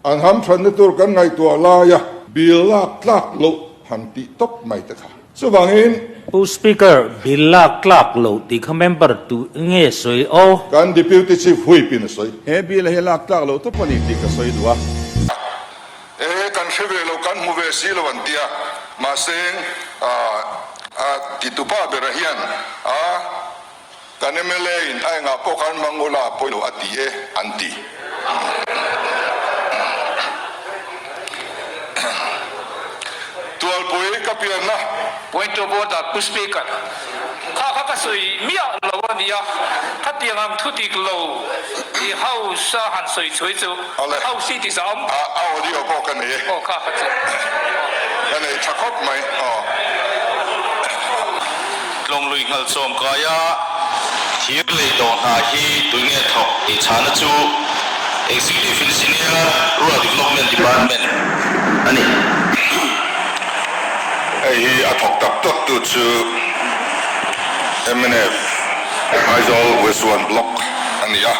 An hamthanna tur kan ngaihtuah laia bill lak tlak loh han tih tawp mai te kha. Chuvangin. Pu Speaker, bill lak tlak loh tih kha member tu nge sawi aw? Kan Deputy Chief Whip in a sawi. He bill a hi lak tlak loh tawp a ni tih ka sawi duh a. E, kan hre ve lo, kan hmu ve si lo an ti a. Mahse, a titupa bera hian a. Kan mla in a engah pawh khan hmang ula a pawi lo a ti e an ti. Tualpui ka pianna. Point of order, Pu Speaker, kha kha ka sawi miah lo a nia, khatiang ang thu dik lo i House a han sawi chhuai chu House hi ti zah awm. A audio pawh ka nei e. Aw kha kha chu. Ka nei tha khawp mai aw. Tlawng lui nghal chawm kaia thir lei tawh hna hi tui nge thawk tih chhana chu Executive Engineer, Rural Development Department a ni. Hei hi a thawk tak tak tu chu mnf Aizawl West One Block a ni a.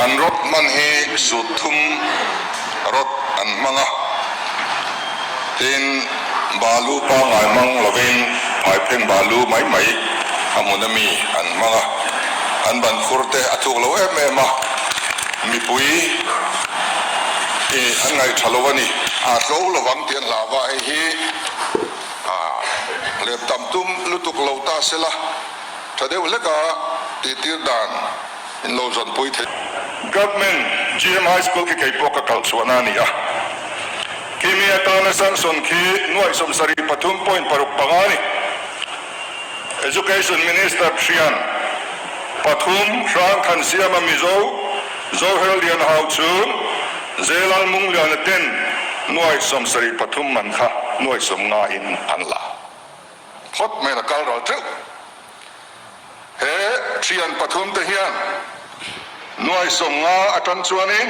An rawt hman hi sut thum rawt an hmang a. Tin, balu pangngai hmang lovin phaipheng balu mai mai a hmun ami an hmang a, an ban khur te a thuk lo em em a, mipui i an ngaih tha lo a ni. A tlo lovang tih an hlau va, hei hi lep tam tum lutuk lo ta sela, tha deuh hleka tihtir dan in lo zawnpui thei. Government GM High School khi kei pawh ka kalh chhuahna a ni a. Kimi atana sanction khi nuaih 73.65 a ni. Education Minister thian pathum hrang than siama Mizo Zohel Lian Hau chung Zelal Mungliana ten nuaih 73 man kha nuaih 50 in an la phawt mai a kal ral teuh. He thian pathum te hian nuaih 50 atang chuanin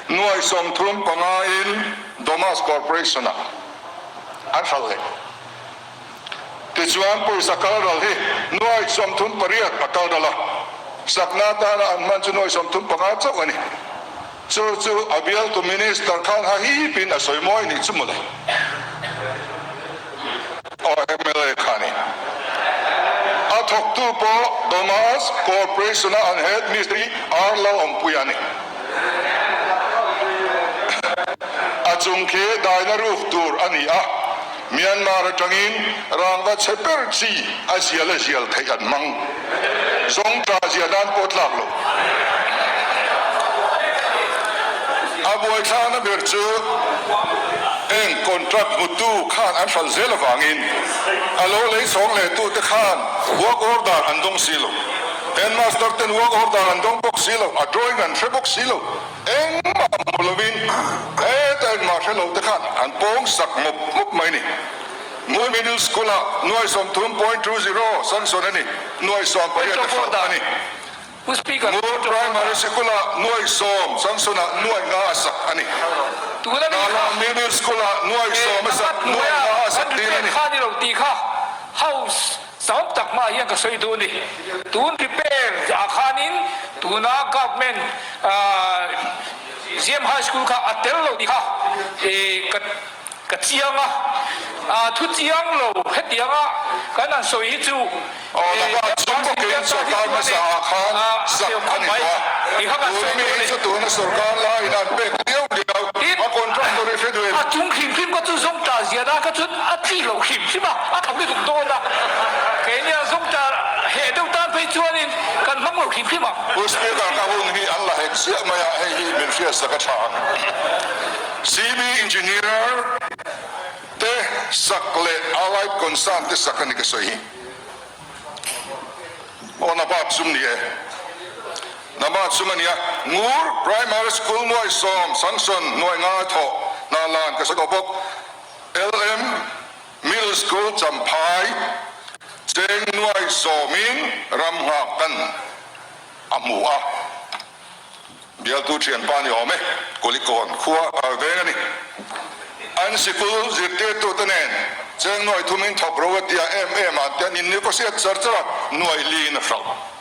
nuaih 35 in Domas Corporation ah an hralh leh. Tichuan pawisa kal ral hi nuaih 38 a kal ral a, sakna atana an hman chu nuaih 35 chauh a ni. Chu chu a bialtu Minister khan ha hipin a sawi mawi nih chu mawle. Aw mla kha ni. A thawktu pawh Domas Corporation-a an head mistri R Lalawmpuia a ni. A chung khi daina roof tur a ni a, Myanmar atangin rangva chhe ber chi a zial a zial theih an hmang. Zawng tla zia nan pawh tlak lo. A buaithlakna ber chu eng contract hmutu khan an hralh zel avangin a lo lei chhawng leh tute khan work order an dawng si lo. Headmaster ten work order an dawng bawk si lo, a drawing an hre bawk si lo. Engmah hmu lovin heta engmah hre lo te khan an pawng sak mawp mawp mai ni. Ngun Middle School ah nuai 30.20 sanction a ni, nuai 18 a hralh a ni. Ngun Primary Sikul ah nuai 10 sanction ah nuai 5 a sak a ni. Nala Middle School ah nuai 10 a sak, nuai 5 a sak tir a ni. Chauh tak hmaah hian ka sawi duh a ni. Tun repair ah khanin tuna government GM High School kha a tel lo tih kha ka chiang a. Thu chiang lo hetianga kan han sawi hi chu Aw laka chung bawkin sorkar hmasa ah khan sak a ni tawh a. Tuna mi hi chu tuna sorkar laiin an pek liau liau a contractor i hre duh em? A chung hrim hrim kha chu zawngtah ziahna kha chuan a chi loh hrim hrim a, a thawk lutuk dawn a. Keini ang zawngtah heh deuh tan phei chuanin kan hmang lo hrim hrim ang. Pu Speaker, ka hun hi an la hek chiah mai a, hei hi min hriatsak a tha ang. CB Engineer te sak leh Allied Concern te sak a ni ka sawi hi. Aw na bak sum ni e. Na bak sum a nia. Ngur Primary School nuai 10 sanction nuai ngai thawh hna lan ka sawi tawh bawk. LM Middle School Champhai cheng nuai 10 in ram nghak tan a hmu a. Bialtu thianpa ni awm e, Kulikawn khua a veng a ni. An sikul zirtirtute nen cheng nuai thumin thawk ro a tia em em a, an ti a, ninni ka hriat char char a, nuai liin a hralh.